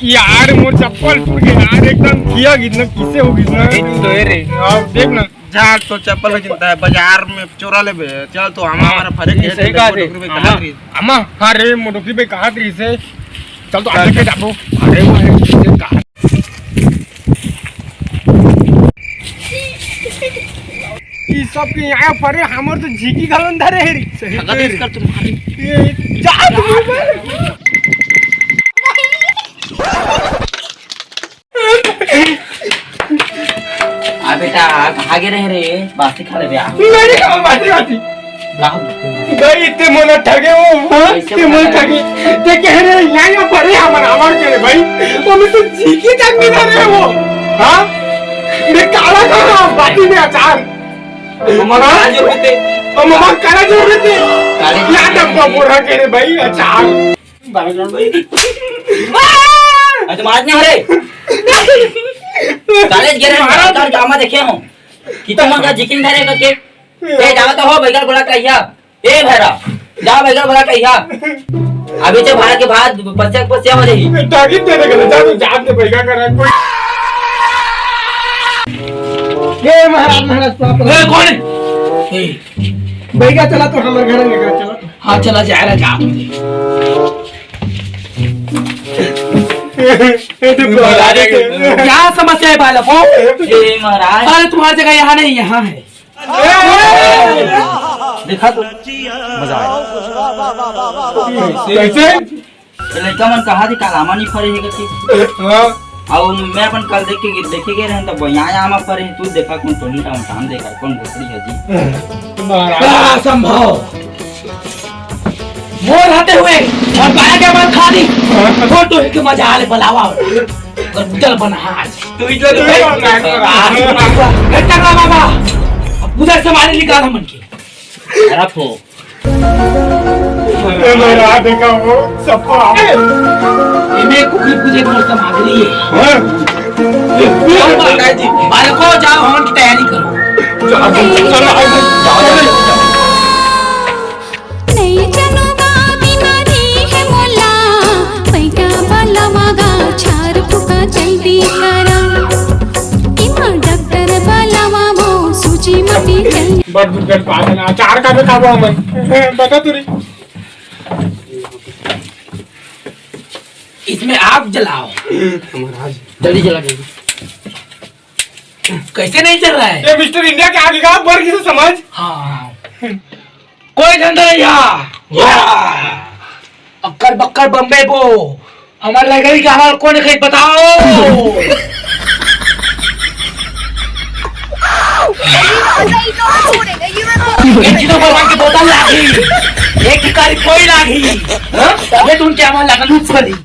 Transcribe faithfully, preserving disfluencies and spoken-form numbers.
यार, मोर चप्पल टूट गया यार, एकदम खिया गिस ना, किसे हो गिस ना। ए, तो ए रे। हाँ, देख ना। जा, तो चप्पल हो चिंता है, बाजार में चोरा लेबे। चल, तो हम हाँ, हमारा फरे ये के सही कहा थे। डोकरी में हाँ, कहा रही। अम्मा, हाँ रे, मोर डोकरी में कहा रही से। चल, तो चल, आगे के चल। जाबो। अरे, वो है, ये कहा। ई सब के यहाँ परे हमर तो झिकी घलन धरे हे री। सही ठगा दे इसका तुम्हारी। ये जा तू। आ बेटा, कहाँ गे रहे रे? बासी खा ले बे, आ। नहीं, नहीं, हम बासी, बासी। भाई, इतने मोला ठगे वो, हाँ? कैसे इतने मोला पता ठगे। ते कह रहे, यहाँ, यहाँ पड़े हमारा, हमार के रे भाई। तो मैं तो झिकी तक नहीं धरे वो। हाँ? मैं काला काला, बाटी में अचार। मम्मा हाँ? काला जो रहते। और मम्मा काला जो रहते। काले यहाँ तक बोरा के रे भाई, अचार। आज मार नहीं हो रे। कॉलेज गे रहे, मारा। सरकार ड्रामा देखे हो। कितना मन का जिकिन धरे करके। ए, जाओ तो हो, बैगन गोला कहिया। ए, भैरा, जा बैगन गोला कहिया। अभी तो भाड़ा के बाद पस्या, पस्या हो जाही। टारगेट दे देगा, जा तू जान दे बैगा करा कोई। ए, महाराज, महाराज, पाप ए, कौन है? ए। बैगा चला तो हमारे घर में लेकर चला। हाँ, चला जा रहा, जा। महाराज, क्या समस्या है बालकों? हे महाराज। अरे, तुम्हारी जगह यहाँ नहीं, यहाँ है। देखा तो मजा आया। कैसे? ये लड़का मन कहा थी, काल आमा नहीं फरे है करके। हाँ। और मैं अपन कल देख के, देखे गए रहन, तब यहाँ आमा फरे, तू देखा कौन टोनी टाउन टाउन देखा, कौन भोसड़ी है जी। महाराज। असंभव। मोर रहते हुए और पाया के मार खा दी। तो तो एक मजा आले बलावा। और उधर बना आज। तू इधर तो ए, टकरा बाबा। अब उधर से मारे निकाल हमन के। खराब हो। ए, महाराज, देखा वो, सबको आओ। इन्हें कुकी पूजे की सामग्री है। हाँ? बालको, जाओ, हवन की तैयारी करो। चलो, चलो, चलो, चलो। नई चनुबा बीमारी हे मोला, पैटा बलवा गा छार फुका जल्दी करा। इमा डॉक्टर बलवा वो सूजी मती जल्दी। बड़ दुर्गत बात है ना, अचार का भी खाबो हमन। बता तू रे। इसमें आग जलाओ। महाराज। जल्दी जला, जल्दी। कैसे नहीं चल रहा है? ये मिस्टर इंडिया के आगे का वर्ग से समझ। हाँ, हाँ। कोई धंधा नहीं यहाँ। वाह! अक्कड़ बक्कड़ बम्बे बो। हमारे लाइब्रेरी का हमारे कौन है, बताओ। एक किलो भगवान की बोतल लागी, एक कारी कोई लागी। हाँ? तबे तुम क्या हमारे लगा लूट पड़ी।